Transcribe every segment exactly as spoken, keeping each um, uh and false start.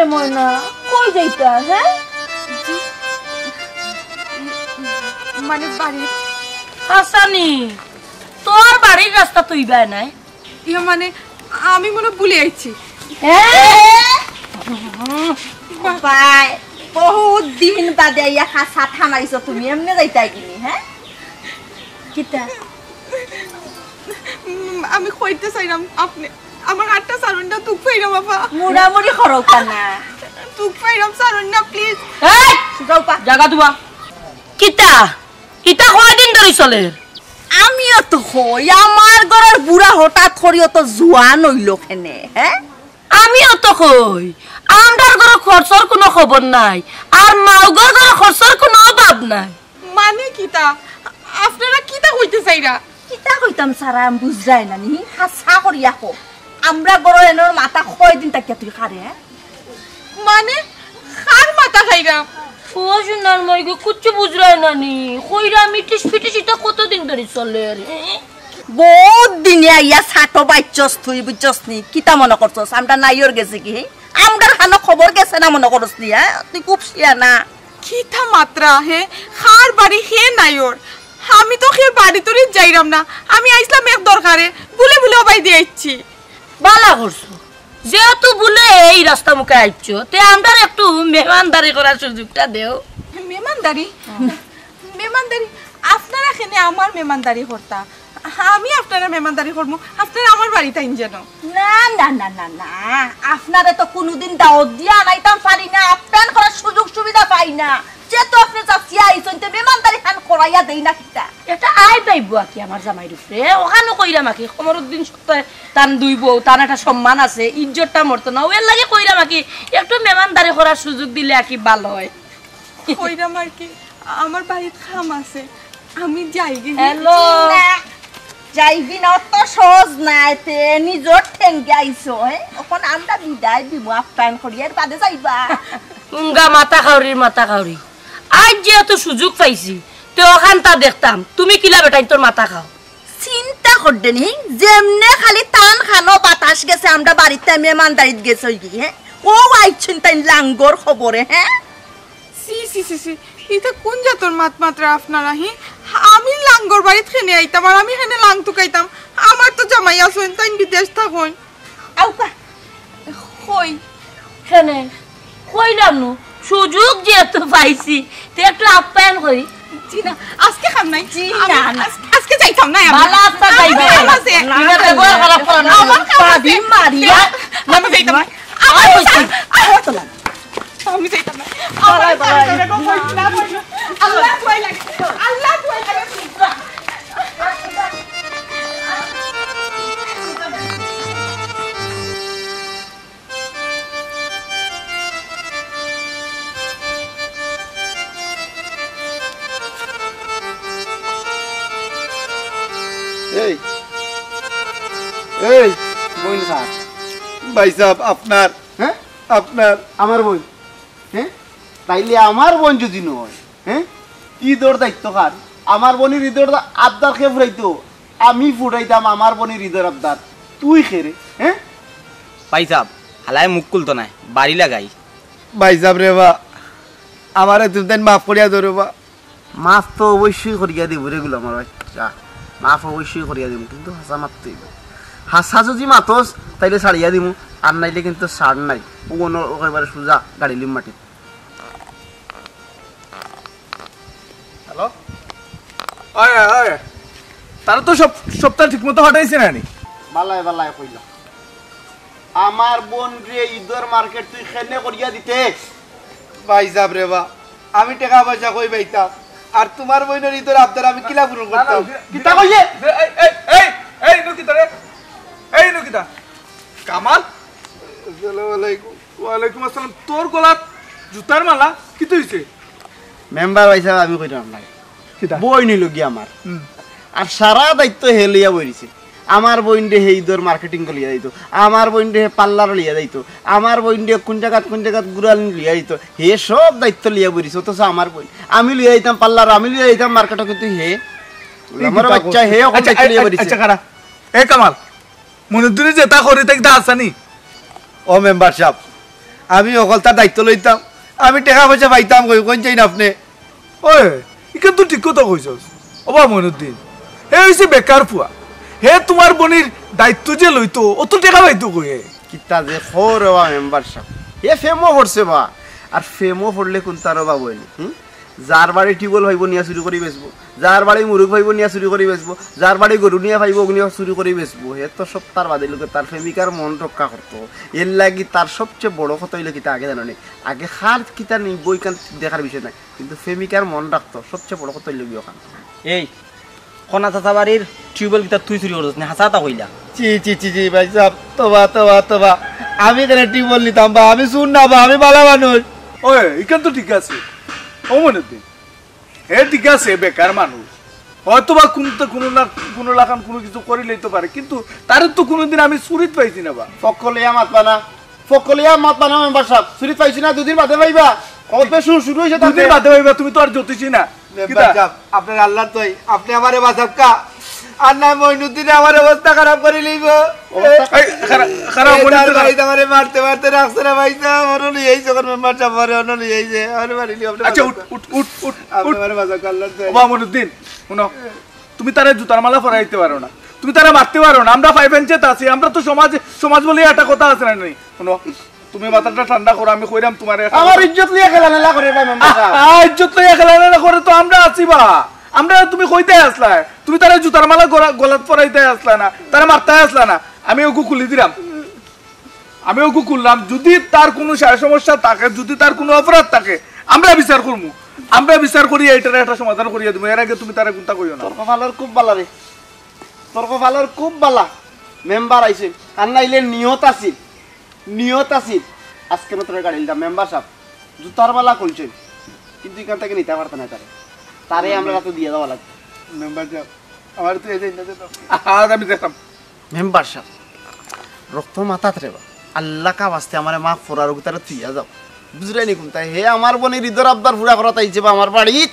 এ ময়না, কই যাইতা, হ্যাঁ? জি, মানে বাড়ি। হাসানি, তোর বাড়ির রাস্তা তুই বায় নাই। ইয়া মানে, আমি মনে ভুলে আইছি। হ্যাঁ? বায়, বহুত দিন বাদে আইয়া খাসা থামাইছো তুমি, এমনে যাইতায় কিনি, হ্যাঁ? কিতা? উম, আমি কইতে চাইলাম, আপনি আমার আটটা সারুন না, দুঃখ পাইলাম, আপা। মুড়ামুড়ি করউক্কা না। দুঃখ পাইলাম, সারুন না, প্লিজ। এই! সুজাউপা। জাগা দুবা। কিতা? ইতা কয়দিন ধরি চলের? আমিও তো কই, আমার ঘরর বুড়া হঠাৎ করি অত জুয়ান অইলো কেনে, হ্যাঁ? আমিও তো কই, আমরার ঘরো খরচর কুনু খবর নাই, আর মাউগর ঘরো খরচর কুনু অভাব নাই। মানে কিতা? আপনারা কিতা কইতে চাইরা? কিতা কইতাম সারা, আমি বুঝরায় না নি? হাছা করিয়া কও। আমরা ঘরো এনর মাথা কয়দিন থাকিয়া তুই খারে, হ্যাঁ? মানে, কার মাথা খাইরাম? ও সোনার মাইগো, কুচ্ছু বুঝরায় না নি? কইরাম ইটিস পিটিস ইতা কতদিন ধরি চলের? বহুত দিনে আইয়া ছাটো বাইচ্চস তুই, বুঝছস নি? কিতা মনো করছস? আমরা নাইওর গেছে কি, হ্যাঁ? আমরার কানো খবর গেছে না মনো করস নি, হ্যাঁ? তুই খুব শিয়ানা। কিতা মাতরা, হে? কার বাড়ি হে নাইওর? আমি তো হে বাড়ি তরি যাইরাম না। আমি আইছলাম এক দরকারে, ভুলে ভুলে অবায়দি আইছি। বালা করছো। যেহেতু ভুলে এই রাস্তা মুখে আইছো, তে আমরারে একটু মেহমানদারি করার সুযোগটা দেও। মেহমানদারি? মেহমানদারি? আপনারা কেনে আমার মেহমানদারি করতা? আমি আপনারার মেহমানদারি করমু, আপনারা আমার বাড়িত আইন যেন। না, না, না, না, না। আপনারে তো কুনুদিন দাওয়াত দিয়া আনাইতাম পারি না, আপ্যায়ন করার সুযোগ সুবিধা পাই না। যেহেতু আপনে চাচিয়া আইছইন, তে মেহমানদারি খান করাইয়া দেই না কিতা? এটা আইব আইবো আকি আমার জামাইর উপরে। অখানও কইরাম আকি, কমরুদ্দিন সপ্তাহে তান দুই বউ, তান একটা সম্মান আছে, ইজ্জতটা মরতো না। এর লাগি কইরাম আকি, একটু মেহমানদারি করার সুযোগ দিলে আকি ভালা অয়। কইরাম আর কি, আমার বাড়িত কাম আছে, আমি যাইগি। হ্যালো। না, যাইবি না, অত সহজ নায়, তে নিজর ঠেঙ্গে আইছো, হে? অখন আমরা বিদায় দিমু, আপ্যায়ন করি, এর বাদে যাইবা। উঙ্গা মাথা খাউরির মাথা খাউরি। আইজ যেহেতু সুযোগ পাইছি, তে অখানতা দেখতাম, তুমি কিলা বেটাইন্তর মাথা খাও। চিন্তা কররে নি, যেমনে খালি তান কানো বাতাস গেছে, আমরা বাড়িত মেহমানদারিত গেছইগি, হে? ও আইছইন তাইন লাঙ্গর খবরে, হে? ছি, ছি, ছি, ছি, ইতা কুন জাতর মাত মাতরা আপনারা, হি? আমি লাঙ্গর বাড়িত কেনে আইতাম, আর আমি কেনে লাং তুকাইতাম? আমার তো জামাই আছইন, তাইন বিদেশ থাকইন। আউক্কা। কই? কেনে? কইলাম নু, সুযোগ যেহেতু পাইছি, তে একটু আপ্যায়ন করি। জি না, আজকে কাম নাই। জি আমি না, না। আজ-, আজকে যাইতাম না আমি। বালা আস্তা যাইবে। আমার কাম আছে। না, নিজের ব্যবহার খারাপ করো না। আমার কাম আছে। পাবি মারিয়া। না, আমি যাইতাম না। আমার কাম আছে। আমি যাইতাম না। আমার কাম আছে। আল্লাহ ভয় লাগে। আল্লাহ ভয় লাগে। এই, এই, বইন কার? ভাইসাব, আপনার। হ্যাঁ? আপনার। আমার বইন? হ্যাঁ? তাইলে আমার বইন যদি নয়, হ্যাঁ? ইদর দায়িত্ব কার? আমার বইনর ইদর দা-, আবদার কে ফুরাইতো? আমি ফুরাইতাম আমার বইনর ইদর আবদার। তুই কে রে, হ্যাঁ? ভাইসাব, হালায় মুখ খুলতো নায়, বাড়ি লাগাই। ভাইসাব রে বা, আমারে তুমি তাইন মাফ করিয়া দেও রে বা। মাফ তো অবশ্যই করিয়া দিমু রে গুলামর বাইচ্চা, মাফ অবশ্যই করিয়া দিমু, কিন্তু হাছা মাততে অইবো। হাছা যদি মাতস, তাইলে ছাড়িয়া দিমু, আর নাইলে কিন্তু ছাড় নাই। ও অনো-, একেবারে সুজা গাড়ি লিম মাটিত। হ্যালো? অয়, অয়, অয়। তারা তো সব, সপ্তাহ ঠিকমতো ফাটাইছে না নি? বালায়, বালায় কইলা। আমার বইনরে ইদর মার্কেট তুই কেনে করিয়া দিতে? ভাইসাব রে বা, আমি টেকা পয়সা কই পাইতাম? আর তুমার বইনর ইদর আবদার আমি কিলা পূরণ করতাম? কিতা কইলে? এই, এই, এই, এই, নু কিতা রে? এই, নু কিতা? কামাল? আসসালামু আলাইকুম। ওয়ালাইকুম আসসালাম। তোর গলাত জুতার মালা? কিতা অইছে? মেম্বার ভাইসাব, আমি কইরাম আপনারে। কিতা? বইন অইলো গিয়া আমার। হুম। আর সারা দায়িত্ব হে লইয়া বই রইছে। আমার বইনরে হে ইদর মার্কেটিং করি লইয়া যাইতো, আমার বইনরে হে পার্লার লইয়া যাইতো, আমার বইনরে কুন জাগাত কুন জাগাত ঘুরানি লইয়া যাইতো, হে সব দায়িত্ব লইয়া বই রইছে। অথচ আমার বইন, আমি লইয়া যাইতাম পার্লার, আমি লইয়া যাইতাম মার্কেটো, কিন্তু হে, আমার বাচ্চা হে অখন আচ্ছা, দায়িত্ব লইয়া বই রইছে। আচ্ছা, খাড়া। এ কামাল, মনে দূরে যেতা করি, তা কিতা হাছা নি? ও মেম্বার সাব, আমি অকলতার দায়িত্ব লইতাম, আমি টেকা পয়সা পাইতাম কই, কইন চাইন আপনে? ওই, ইখান তো ঠিক কথা কইছস। ওবা মইনুদ্দিন, হে অইছে বেকার ফুয়া, হে তুমার বইনর দায়িত্ব যে লইতো, অত টেকা পাইতো কই হে? কিতা যে কও রে বা মেম্বার সাব, হে ফেমো পড়ছে বা, আর ফেমো পড়লে কুনতা রে বা বইন, হুম? যার বাড়ি টিউবওয়েল পাইবো নিয়া চুরি করি বেচবো, যার বাড়ি মুরগ পাইবো নিয়া চুরি করি বেচবো, যার বাড়ি গরু নিয়া পাইবো অগু নিয়া চুরি করি বেচবো। হে তো সব তার বাদে লোকে তার প্রেমিকার মন রক্ষা করতো। এর লাগি তার সবচেয়ে বড় কথা অইলো কিতা আগে জানো নি? আগে কার কিতা নিবো ইখান দেখার বিষয় নায়, কিন্তু প্রেমিকার মন রাখতো, সবচেয়ে বড় কথা অইলো গিয়া অখান। এই, কনা চাচা বাড়ির টিউবওয়েল কিতা তুই চুরি করছস নি? হাছা কথা কইলা। জি, জি, জি, জি, ভাই সাব, তবা, তবা, তবা। আমি কেনে টিউবওয়েল নিতাম বা? আমি চুর না বা, আমি ভালা মানুষ। ওই, ইখান তো ঠিক আছে। ও মইনুদ্দিন, হে ঠিক আছে, বেকার মানুষ। হয়তো বা কুনতা কুনু না কুনু লাখান কুনু কিছু করি লইতো পারে, কিন্তু তারে তো কুনুদিন আমি চুরিত পাইছি না বা। ফকলিয়া মাতবা না, ফকলিয়া মাতবা না মেম্বার সাব। চুরিত পাইছি না, দুদিন বাদে পাইবা। কবে শুরু, শুরু অইছে দুদিন তাতে। বাদে পাইবা, তুমি তো আর জ্যোতিষী না। মেম্বার কিতা? সাব, আপনার আল্লাহর দোয়াই, আপনে আমারে বাঁচাউক্কা। আর না মইনুদ্দিনে আমার অবস্থা খারাপ করি লইবো। অবস্থা এই, খারাপ, খারাপ এই মনে তার তো খারাপ। বাড়িত আমারে মারতে মারতে রাখছে না ভাই সাব, অনো লই আইছে, অখন মেম্বার সাব আমারে অনো লই আইছে, আমারে মারি লিও, আপনে আচ্ছা, উঠ, বাঁচাউক্কা। উঠ, উঠ, উঠ, আপনে উঠ। আমারে বাঁচাউক্কা, আল্লাহর দোয়াই। ওবা মইনুদ্দিন, হুনো, তুমি তারে জুতার মালা পরাইতে পারো না, তুমি তারে মারতে পারো না। আমরা পাইপ আনতে আছি, আমরা তো সমাজ, সমাজ বলে একটা কথা আছে না নি? হুনো, তুমি মাথাটা ঠান্ডা করো, আমি কইরাম তুমারে। আমার ইজ্জত লইয়া খেলা মেলা করে ভাই মেম্বার সাব। আ, ইজ্জত লইয়া খেলা মেলা করে তো আমরা আছি বা। আমরা তুমি কইতে আসলায়, তুমি তারে জুতার মালা গলা-, গলাত পরাইতে আসলায় না, তারে মারতে আসলায় না। আমি অগু খুলি দিরাম, আমি অগু খুললাম। যুদি তার কুনু সা-, সমস্যা থাকে, যুদি তার কুনু অপরাধ থাকে, আমরা বিচার করমু। আমরা বিচার করি, এইটার একটা সমাধান করিয়া দিমু। এর আগে তুমি তারে কুনতা কইও না। তোর কপালর খুব বালা রে, তোর কপালর খুব বালা। মেম্বার আইছে, আর নাইলে নিয়ত আছিল। নিয়ত আছিল আজকে না তোরে গাড়ি দিতাম, মেম্বার সাব। জুতার মালা খুলছইন, কিন্তু ইখান থাকি নিতা পারতা নায় তারে। তারে আমরা রাতে দিয়া দেওয়া লাগবে। মেম্বার সাব, আমার তো এই যে ইন্দাতে তো। আজ আমি দেখতাম। মেম্বার সাব, রক্ত মাথাত রে বা। আল্লাহ কা ওয়াস্তে আমারে মাফ করার অগু তারে থুইয়া যাও। বুঝরায় নি কুনতা? হে আমার বইনর ইদর আবদার পুরা করাত আইছে বা আমার বাড়িত।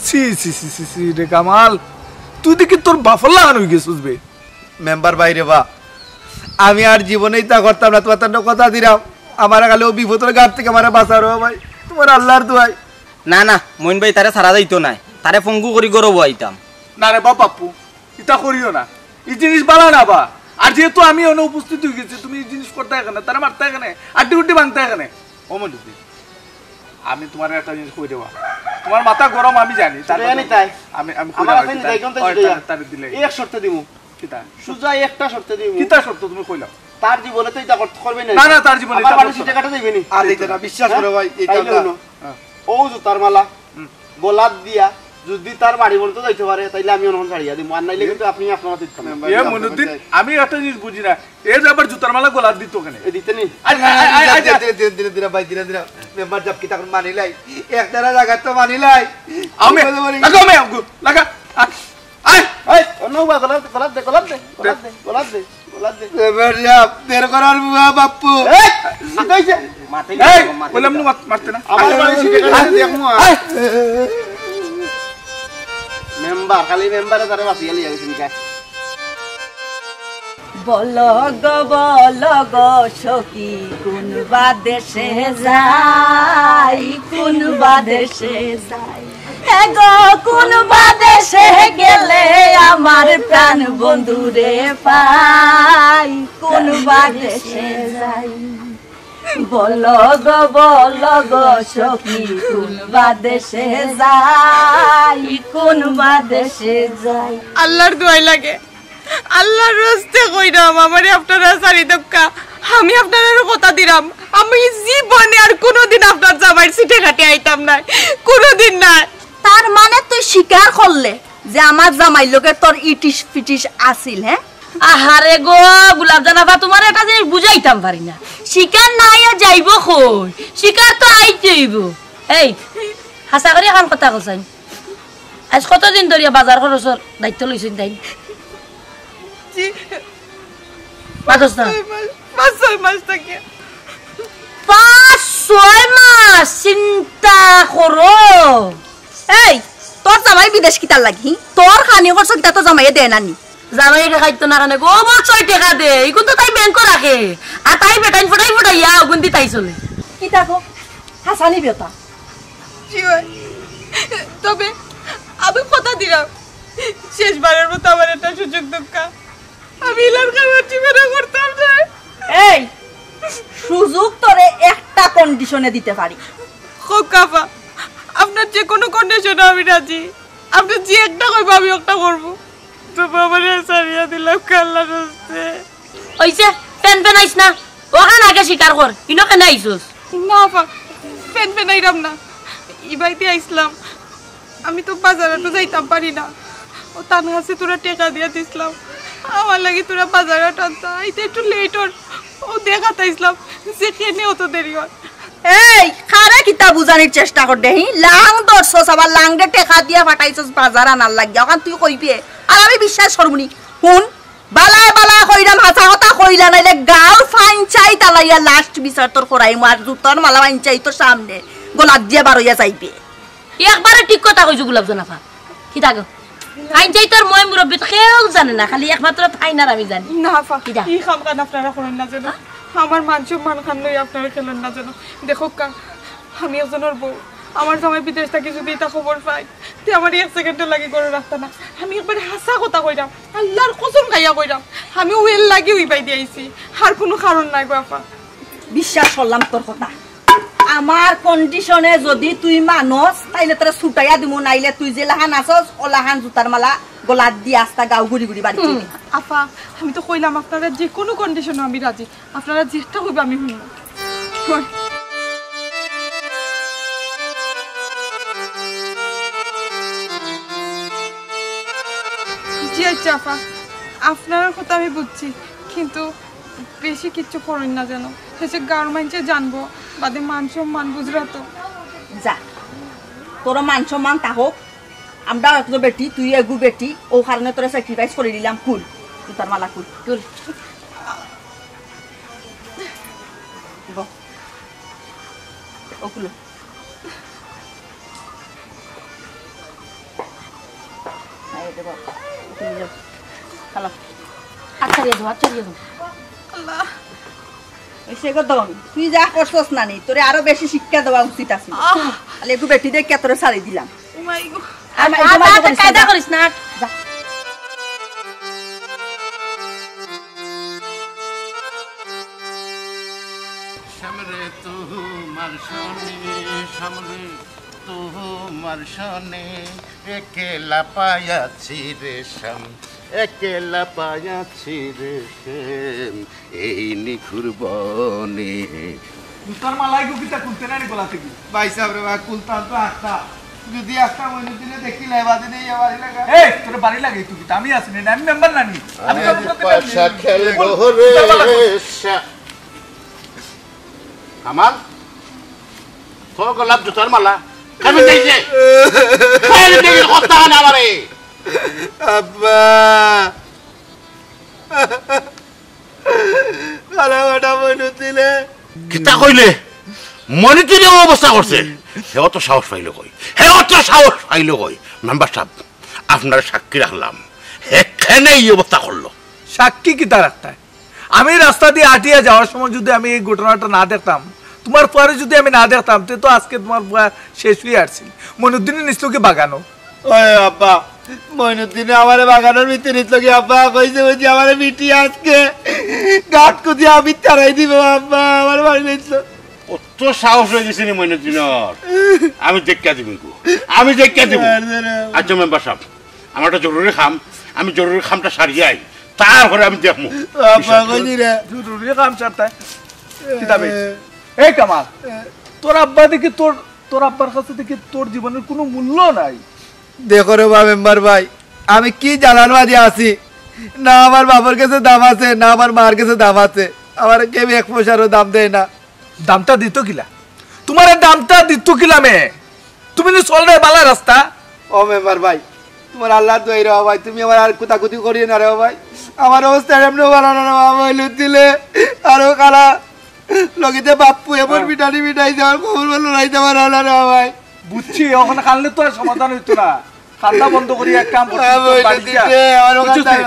ছি, ছি, ছি, ছি, ছি, রে কামাল, তুই দেখি তোর বাফর লাখান অইগেছস বে। মেম্বার ভাই রে বা, আমি আর জীবনে ইতা করতাম না, তুমার তান্ডা কথা দিরাম। আমারে খালি অউ বিপদর ঘাট থাকি আমারে বাঁচাও রে বা ভাই, তুমার আল্লাহর দোয়াই। না, না, মইন ভাই, তারে ছাড়া যাইতো নায়, তারে পঙ্গু করি ঘরো বওয়াইতাম। না রে বা পাপ্পু, ইতা করিও না, ই জিনিস বালা না বা। আর যেহেতু আমি অনো উপস্থিত অইগেছি, তুমি ই জিনিস করতায় কেনে, তারে মারতায় কেনে, আড্ডি উড্ডি ভাঙতায় কেনে। ও মইনুদ্দিন, আমি তুমারে একটা জিনিস কই দেবা, তুমার মাথা গরম আমি জানি, তার সেটা জানি তাই। আমি, আমি কই আমার দেবা, আছে নি, তার, তাই কোনটা ওই, সেটা তার, তার দিলে। এক শর্তে দিমু। কিতা? সুজা একটা শর্তে দিমু। কিতা শর্ত তুমি কইলাও? তার জীবনে তো ইতা করতে করবে না। না, না, তার জীবনে আমার ইতা বাড়ি করতে সিটে কাটা দিবে নি? আর ইতা না, বিশ্বাস করো ভাই, ইতা তাইলে না। অইলো। হ্যাঁ। ও জুতার মালা, হুম। গলাত দিয়া, যুদি তার বাড়ি পর্যন্ত যাইতে পারে, তাইলে আমি অখন ছাড়িয়া দিমু। আর নাইলে কিন্তু আপনি আপনারা দিতাম না। Member a sub, Moinuddin, member sub. আমি একটা জিনিস বুঝি না, এ যে আবার জুতার মালা গলাত দিত কেনে? এ দিতে নি? আরে, আরে, আরে, আরে, আরে, আরে। ধীরে, ধীরে, ধীরে, ধীরে, ভাই, ধীরে, ধীরে। মেম্বার সাব কিতা করে মানিলাই? একটা জায়গা তো মানিলাই। আমি, কি বলে মানি? লাগা, আমি, লাগা। আয়, আয়। এই, অন্য উবা, গলাত, গলাত দে, গলাত দে, গলাত দে, গলাত দে, গলাত দে। মেম্বার সাব, বের করার বুয়া বাপ্পু। এই, কিতা অইছে? মারতে এই, না, মারতে বললাম না। না, মার-, মারতে না। আমার আয়, বাড়ি আয়, সিটে আয়, কাটা আয়, দেখমু আর। আয়। মেম্বার, খালি মেম্বারে তারে বাঁচিয়া লিয়া গেছে, নিকা। বলো গো, বলো গো সখী, কোন বা দেশে যাই, কোন বা দেশে যাই। হে গো, কোন বা দেশে গেলে আমার প্রাণ বন্ধুরে পাই, কোন বা দেশে যাই। বলো গো, বলো গো সখী, কোন বা দেশে যাই, কোন বা দেশে যাই। আল্লাহর দোয়াই লাগে, আল্লাহর রাস্তে কইরাম, আমারে আপনারা ছাড়ি দেউক্কা। আমি আপনারারে কথা দিরাম, আমি জীবনে আর কোনোদিন আপনার জামাইর সিটে কাটে আইতাম নায়, কোনোদিন নায়। তার মানে তুই স্বীকার করলে যে আমার জামাইর লগে তোর ইটিস পিটিস আছিল, হ্যাঁ? আহারে গো, গোলাপজান আফা, তুমারে একটা জিনিস বুঝাইতাম পারি না। স্বীকার না অইয়া যাইবো কই? স্বীকার তো আইতে অইবো। এই, হাছা করি অখন কথা কছাইন। আইজ কতদিন ধরিয়া বাজার খরচর দায়িত্ব লইছইন তাইন? জি। পাঁচ ছয় মাস, পাঁচ ছয় মাস থাকি। পাঁচ ছয় মাস চিন্তা করো। এই, তোর জামাই বিদেশ কিতার লাগি? তোর খানি খরচ কিতা তোর জামাইয়ে দেয় না নি? জামাইয়ে খাইতো না কেনে গো, অবশ্যই টেকা দে। ইগুন তো তাই ব্যাংকো রাখে। আর তাই বেটাইন ফুটাই ফুটাইয়া অগুন দি তাই চলে। কিতা গো? হাসানি বেটা। জি অয়। তবে আমি কথা দিরাম, শেষবারের মতো আমার একটা সুযোগ দেউক্কা। আমি ইলার কাম আর জীবনে করতাম নায়। এই, সুযোগ তোরে একটা কন্ডিশনে দিতে পারি। কউক্কা আফা, আপনার যে কুনু কন্ডিশনে আমি রাজি। আপনে যে একটা কইবা আমি ওটা করমু। তবে আমারে ছাড়িয়া দিলাউক্কা আল্লার রাস্তে। অইছে, ফেন ফেন আইস না। অখান আগে স্বীকার কর, ইনো কেনে আইছস? না আফা, ফেন ফেন আইরাম না। ইবায়দি আইছলাম। আমি তো বাজারো তো যাইতাম পারি না। অউ তান গেছে থুড়া টেকা দিয়া দিছলাম। আমার লাগি থুড়া বাজারো টানতা। আইতে একটু লেট অর। অউ দেখাত আইছলাম যে কেনে অত দেরি অর। এই, কারে কিতা বুঝানির চেষ্টা কররে, হি? লাং ধরছস, আবার লাংরে টেকা দিয়া পাঠাইছস বাজার আনার লাগিয়া। অখান তুই কইবে, আর আমি বিশ্বাস করমুনি। হুন, বালায় বালায় কইরাম, হাছা কথা কইলা, নাইলে গাঁওর পঞ্চায়েত আলাইয়া লাস্ট বিচার তোর করাইমু, আর জুতার মালা পঞ্চায়েতর সামনে গলাত দিয়া বারইয়া যাইবে। একবারে ঠিক কথা কইছো গোলাপজান আফা। কিতা গো? পঞ্চায়েতর ময় মুরব্বি তো কেউ জানে না, খালি একমাত্র ফাইন আর আমি জানি। না আফা, কিতা? ই কামখান আপনারা করইন না যেন। আমার মান সম্মান খান লই আপনারা খেলইন না যেন। দেখউক্কা, আমি একজনর বউ, আমার জামাই বিদেশ থাকি যুদি ইতা খবর পায়, তে আমারে এক সেকেন্ডর লাগি ঘরো রাখতা না। আমি একবারে হাছা কথা কইরাম, আল্লার কসম খাইয়া কইরাম, আমি অউ এর লাগিউ ইবায়দি আইছি, আর কুনু কারণ নাই গো আফা। বিশ্বাস করলাম তোর কথা। আমার কন্ডিশনে যুদি তুই মানস, তাইলে তোরে ছুটাইয়া দিমু, নাইলে তুই যেলাখান আছস, অলাখান জুতার মালা গলাত দিয়া আস্তা গাঁও ঘুরি ঘুরি বাড়িত যাইবি। আফা, আমি তো কইলাম আপনারা যে কুনু কন্ডিশনে আমি রাজি, আপনারা যেটা কইবা আমি হুনমু। জি আচ্ছা আফা, আপনারার কথা আমি বুঝছি, কিন্তু বেশি কিচ্ছু করইন না যেন। হেষে গাঁওর মাইনষে জানবো, বাদে মান সম্মান বুঝরা তো। যা, তোর মান সম্মান থাকউক, আমরা একজন বেটি, তুই এগু বেটি, অউ কারণে তোরে স্যাক্রিফাইস করি দিলাম। খুল, জুতার মালা খুল। খুল। বহ। অউ খুলো। এই দে বাবা, তুমি যাও। খালো। আচ্ছা, রিয়া যাও, আচ্ছা, রিয়া যাও। আল্লাহ। অইছে গো দন, তুই যা করছস নানি, তোরে আরো বেশি শিক্ষা দেওয়া উচিত আছিল। আহ। তাইলে এগু বেটি দেখিয়া তোরে ছাড়ি দিলাম। ও মাই গো। আর মাই, আ, তোমার আ, দোকানে কায়দা যা। করিস না। যা। সামরে তোমার সনে, সামরে তোমার সনে, একলা পায়াছি রে শ্যাম, একলা পায়াছি রে শ্যাম, এই নিখুর বনে। জুতার মালা ইগু কিতা খুলতে নানি গলা থাকি? ভাই সাব রে বা, খুলতাম তো আস্তা। যুদি আস্তা মইনুদ্দিনে দেখিলে বাদে দেই বাড়ি লাগা। এই, তোর বাড়ি লাগে তুই কিতা? আমি আছি নি, আমি মেম্বার নানি। আমি তো আরে, আপনাকে পয়সা খেল বল, রে জুতার মালা খুল। সা-, কামাল, তোর গলাত জুতার মালা? কেমন দেখছে? কেমন দেখছে? কথা না আমারে। আব্বা। কালা বেটা মইনুদ্দিনে। কিতা কইলে? মইনুদ্দিনে অউ অবস্থা করছে? হে অত সাহস পাইলো কই? হে অত সাহস পাইলো কই? মেম্বার সাব, আপনারে সাক্ষী রাখলাম। হে কেনে ই অবস্থা করলো? সাক্ষী কিতা রাখতায়? আমি রাস্তা দি আটিয়া যাওয়ার সময় যুদি আমি এই ঘটনাটা না দেখতাম, তুমার ফুয়ারে যুদি আমি না দেখতাম, তে তো আজকে তুমার ফুয়া শেষ অইয়া আছিল। মইনুদ্দিনে নিছলো গি বাগানো। ওই আব্বা, মইনুদ্দিনে আমারে বাগানর ভিতরে নিছলো গি আব্বা, কইছে, কইছে আমারে বিটি আজকে গাট কুদি আমি তাড়াই দিবো আব্বা, আমারে বাড়ি নিছলো। অত সাহস অই গেছে নি মইনুদ্দিনর? আমি দেখিয়া দিমু গো, আমি দেখিয়া দিমু। আচ্ছা মেম্বার সাব, আমার একটা জরুরি কাম, আমি জরুরি কামটা সারিয়া আই, তারপরে আমি দেখমু। আব্বা, কই দিরা? জরুরি কাম সারতায়। কিতা বে? এই কামাল, তোর আব্বা দেখি তোর, তোর আব্বার কাছে দেখি তোর জীবনের কুনু মূল্য নাই। দেখো রে বা মেম্বার ভাই, আমি কি জ্বালার মাঝে আছি। না আমার বাবার কাছে দাম আছে, না আমার মার কাছে দাম আছে। আমারে কেউ এক পয়সারও দাম দেয় না। দামটা দিত কিলা? তুমারে দামটা দিত কিলা মে? তুমি নি চলরায় বালা রাস্তা? ও মেম্বার ভাই, তুমার আল্লার দোয়াই রে ভাই, তুমি আমারে আর কুতাকুতি করিও না রে ভাই। আমার অবস্থা এমনে বালা না রে ভাই, লুট দিলে আরো খারাপ। লগেতে বাপ্পু এমন হ্যাঁ। পিটানি পিটাইছে, আমার কবর বল লড়াইতে পারে না রে ভাই। বুঝছি, অখন কানলে তো আর সমাধান অইতো না। কান্দা বন্ধ করি এক কাম কর, আ, তুই তোর বাড়ি যা। বুঝছস নি?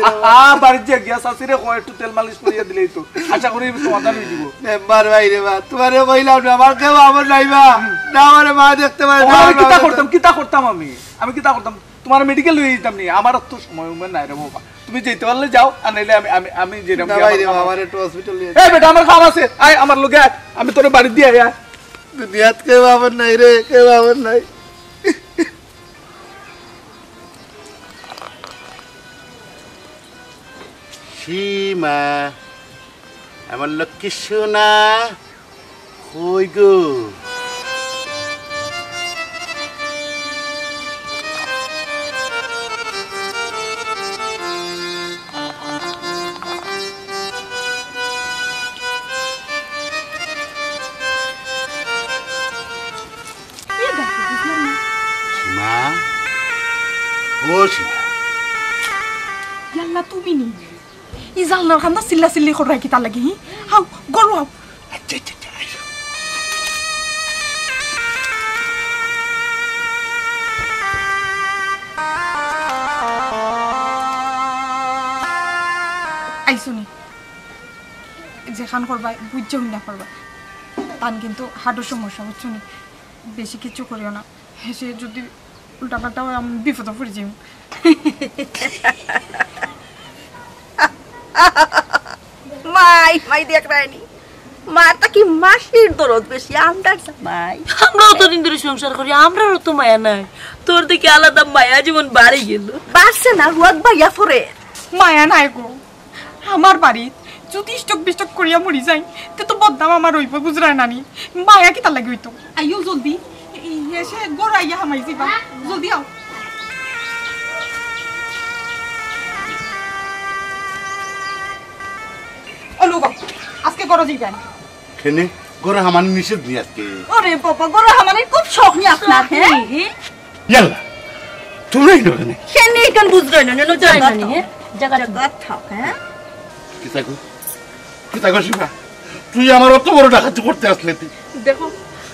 আ, আ, বাড়ি যা, গিয়া চাচিরে কও, একটু তেল মালিশ করিয়া দিলেই তো। আশা করি সমাধান অই যিবো। মেম্বার ভাই রে বা, তুমারে কইলাম না, আমার কেউ আপন নাই বা। না, আমারে মা দেখতে পারে না, ও, আমি কিতা করতাম, কিতা করতাম আমি? আমি কিতা করতাম? তুমারে মেডিকেল লইয়া যাইতাম নি? আমার তো সময় উমর নাই রে বাবা। তুমি যাইতে পারলে যাও, আর নাইলে আমি, আমি, আমি যাইরাম না গিয়া ভাই আমার রে কাম বা, আছে। আমার একটু হসপিটাল নিয়ে এই বেটা, আমার কাম আছে, আয় আমার লগে আয়, আমি তোরে বাড়ি দিয়া আই, আয়। দুনিয়াত কেউ আপন নাই রে, কেউ আপন নাই। সীমা, আমার লক্ষ্মী সোনা, কই গো? এ দেখো, বুঝলাম না। সীমা, ও সীমা। ইয়াল্লা, তুমি নি? ই জানলার কান্দা চিল্লা চিল্লি কররায় কিতার লাগি, হি? আও, ঘরো আও। আচ্ছা, আচ্ছা, আচ্ছা, আইসো। আইসো নি? যেখান করবায়, বুঝছো না করবা। তান কিন্তু হার্টর সমস্যা, বুঝছো নি? বেশি কিচ্ছু করিও না। হেষে যদি উল্টাপাল্টা অয়, আমি বিপদো পড়ি যাইমু। মাই, মাই দেখরায়নি। মার তা কি মাসির দরদ বেশি, আমরার জামাই। আমরাও তো দিন ধরি সংসার করি, আমরারও তো মায়া নাই। তোর দেখি আলাদা মায়া যেমন বাড়ি গেল। বাড়ছে না, রোদ বাইয়া পড়ে। মায়া নাই গো। আমার বাড়িত যদি স্ট্রোক বিস্ট্রোক করিয়া মরি যাই, তে তো বদনাম আমার অইবো, বুঝরায় নানি? মায়া কিতার লাগি অইতো? আইও জলদি, এই হেষে ঘরো আইয়া হামাই যিবা, জলদি আও। ও লো বাবা, আজকে ঘরো যিবা না। কেনে? ঘরো হামানি নিষেধ নি আজকে। ওরে বাবা, ঘরো হামানির খুব শখ নি আপনার, হে? ইয়াল্লা, তুমরা ইনো কেনে? কেনে ইখান বুঝরায় না, জাগাত থাক, হে? জাগাত থাক, হে? কিতা গো? কিতা গো সীমা? তুই আমার অত বড় ডাকাতি করতে আসলে তুই? দেখো,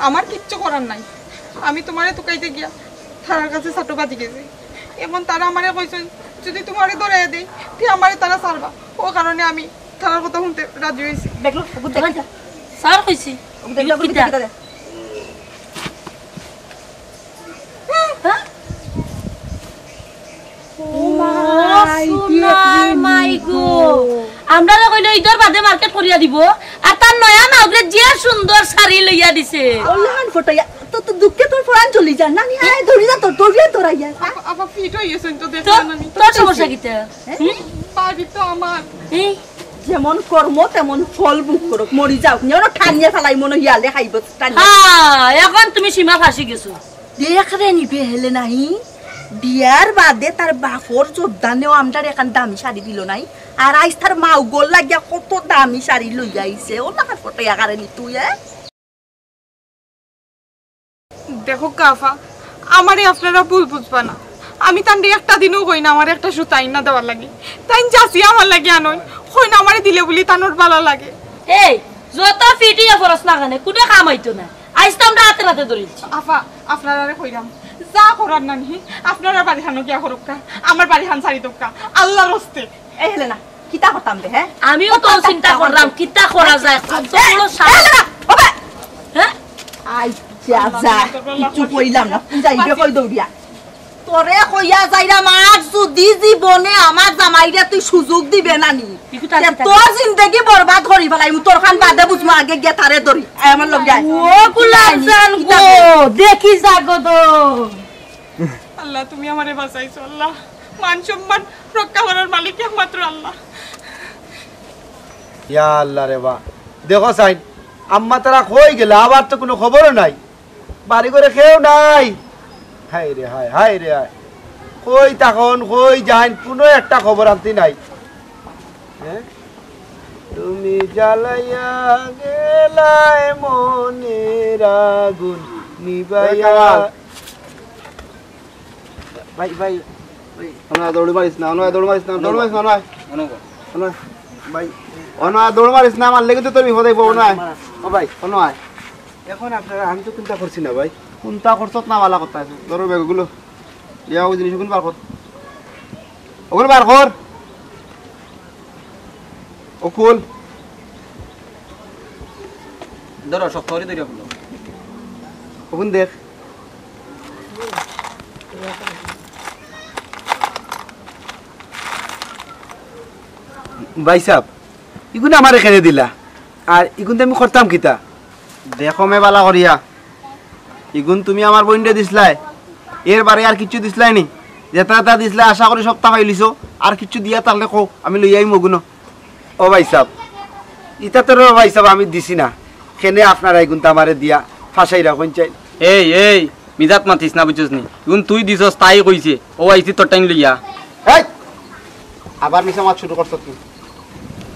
আমার কিচ্ছু করার নাই। আমি তুমারে তুকাইতে গিয়া তারার কাছে ছাটো বাজি গেছি। এখন তারা আমারে কইছইন, যদি তুমারে ধরাইয়া দেই, তে আমারে তারা ছাড়বা। ও কারণে আমি তারার কথা হুনতে রাজি অইছি। দেখো, স্যার কইছি। কিতা? ও মাই, ও সোনার মাই গো। আমরারে কইলো ইদর বাদে মার্কেট করিয়া দিবো, আর তার নয়া মাউগরে যে সুন্দর শাড়ি লইয়া দিছে। ওলান ফটাইয়া, তো, তো দুঃখে তোর পরান চলি যায়। নানি, আয়, ধরি যা তোর, ধরি যা তোর আইয়া। আপা, আপা, ফিট অই গেছইন তো, দেখলাম আমি। তোর সমস্যা কিতা? হুম? বাড়ি তো আমার। এই যেমন কর্ম তেমন ফল ভোগ করুক, মরি যাউক, নিয়ে ওরা টানিয়া ফালাই মনে ইয়ালে খাইব, টানিয়া। হ্যাঁ, এখন তুমি সীমা ফাঁসি গেছো। দেখরে নিবে হেলে নাই, বিয়ার বাদে তার বাপর জোরদানেও আমরার এখান দামি শাড়ি দিল নাই, আর আইজ তার মাউগর লাগিয়া কত দামি শাড়ি লইয়া আইছে। ও টাকা কত ইয়াকারে নি তুই, এ? দেখো কাফা, আমারে আপনারা ভুল বুঝবা না। আমি তানরে একটা দিনও কই না আমার একটা সুতা আইনা দেওয়ার লাগি। তাইন যাচিয়া আমার লাগি আনইন, কইন আমারে দিলে বুলি তানর বালা লাগে। এই, যত ফিটিয়া ফরস না কেনে, কুনো কাম আইতো না। আইজ তো আমরা হাতে নাতে ধরিলছি। আফা, আপনারারে কইরাম, যা করার নানি, আপনারা বাড়িখানো গিয়া করউক্কা, আমার বাড়িখান ছাড়ি দেউক্কা, আল্লার ওয়াস্তে। এই হেলে না, কিতা করতাম রে, হ্যাঁ? আমিও তো চিন্তা করলাম, কিতা করা যায়, কত বড় সাহস। এই, এই, এই, ওবে! হ্যাঁ? আই, যা, যা, কিচ্ছু কইলাম না, তুই যাইবে কই দৌড়িয়া? তোরে কইয়া যাইরাম, আর যদি জীবনে আমার জামাইরে তুই সুযোগ দিবে না নি, কি কথা তে আছে? তোর জিন্দেগি বরবাদ করি ফালাইমু, তোর খান বাদে বুঝমু, আগে গিয়া তারে ধরি। আয় আমার লগে আয়। ও গুলাম জান গো, দেখি যা গো দো। আল্লাহ, তুমি আমারে বাঁচাইছো, আল্লাহ। মান সম্মান রক্ষা করার মালিক একমাত্র আল্লাহ। ইয়া আল্লাহ রে বা। দেখো সাইন, আম্মা তারা কই গেলা, আবার তো কুনো খবরও নাই। বাড়ি ঘরে কেউ নাই। হায় রে হায়, হায় রে হায়। কই থাকইন, কই যাইন, কুনো একটা খবর আনতে নাই। হ্যাঁ? তুমি জ্বালাইয়া গেলায় মনের আগুন নিবাইয়া। ওই কামাল। ভাই, ভাই, ভাই। অনো আয়, দৌড়ি মারিস না, অনো আয়, দৌড়ি মারিস না, দৌড়ি মারিস না, অনো আয়। অনো গো। অনো আয়। ভাই। অনো আয়, দৌড়ি মারিস না, মারলে কিন্তু তোর বিপদ অইবো, অনো আয়। ও ভাই। অনো আয়। এখন আপনারা, আমি তো কুন্তা করছি না ভাই। কুন্তা করছত না, বালা কথা আছে। ধরো ব্যাগগুলো। ইয়া, ওই জিনিস ওখানে বার কর। ওখানে বার কর। ও খুল। ধরো, শক্ত করি ধরে খুলো। ওখানে দেখ। ভাইসাব, ইগুন আমারে কেনে দিলা? আর ইগুন তো আমি করতাম কিতা? দেখো মে বালা করিয়া, ইগুন তুমি আমার বইনরে দিছলায়, এর বারে আর কিচ্ছু দিছলায় নি? যেটা যেটা দিছলায় আশা করি সবটা পাইলিছো, আর কিচ্ছু দিয়া থাকলে কও, আমি লইয়া আইমু অগুন। ও ভাইসাব, ইতা তো রে ভাইসাব আমি দিছি না, কেনে আপনারা ইগুন তো আমারে দিয়া ফাঁসাই রাখইন চাই। এই, এই, মিজাত মাতিস না, বুঝছস নি? ইগুন তুই দিছস, তাই কইছে। ও আইছি তোর টাইম লইয়া। এই! আবার মিছা মাত শুরু করছত নি?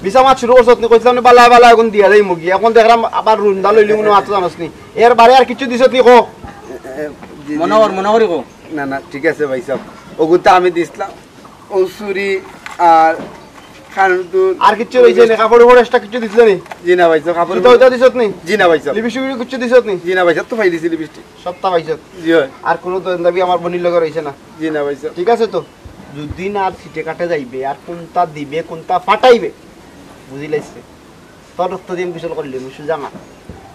মিছা মাত শুরু করছত নি? কইছিলাম নি, বালা বালা অগুন দিয়া যাইমু গি। এখন দেখলাম আবার রুন্দা লইলি মনে মাত্র জানোস নি। এর বারে আর কিছু দিছত নি কো? মনে কর, মনে করি কো। না, না, ঠিক আছে ভাইসাব। অগুন তো আমি দিছলাম। ও চুরি আর খানদুল। আর কিচ্ছু রইছে নি? কাপড় উপর extra কিচ্ছু দিছিল নি? জি না ভাইসাব, কাপড় জুতা উতা দিছত নি? জি না ভাইসাব। লিপস্টিক কিচ্ছু দিছত নি? জি না ভাইসাব, তো পাইলিছি লিপস্টিক। সবটা পাইছত? জি অয়। আর কোনো দোকানদারি আমার বইনর লগে রইছে না? জি না ভাইসাব। ঠিক আছে তো, দুদিন আর সিটে কাটে যাইবে, আর কোনটা দিবে, কোনটা ফাটাইবে, বুঝিলাইছে? তোর রক্ত দিয়া গোসল করলি, আমি সুজা মা,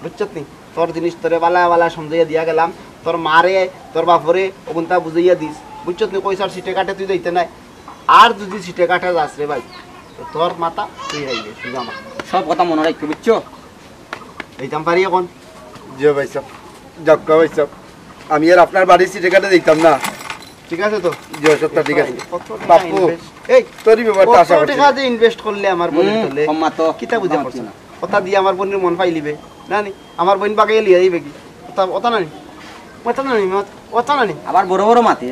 বুঝছত নি? তোর জিনিস তোরে বালা বালা সমঝাইয়া দিয়া গেলাম, তোর মারে, তোর বাপরে, অগুনতা বুঝাইয়া দিস, বুঝছত নি? কইছ আর সিটে কাটে তুই যাইতে নায়, আর যদি সিটে কাটে যাস রে ভাই, তো তোর মাথা তুই খাইবে, সুজা মা। সব কথা মনে রাখবি, বুঝছো? যাইতাম পারি এখন? জি ভাইসাব, যাউক্কা ভাইসাব, আমি আর আপনার বাড়ির সিটে কাটে যাইতাম না। ঠিক আছে তো? জি, সবটা ঠিক আছে। কত টাকা বাপু, invest? এই, তোরই ব্যাপারটা কত আশা করছি। টাকা যে invest করলে আমার বইনর হুম, তলে? কম মাতো। কিতা বুঝা কম পড়ছে মাতো। না? কথা দিয়া আমার বইনর মন পাইলিবে? না নি? আমার বইন বাগাইয়া লইয়া যাইবে কি? ওটা, ওটা না নি? ওটা না নি? ওটা না নি? আবার বড় বড় মাতে।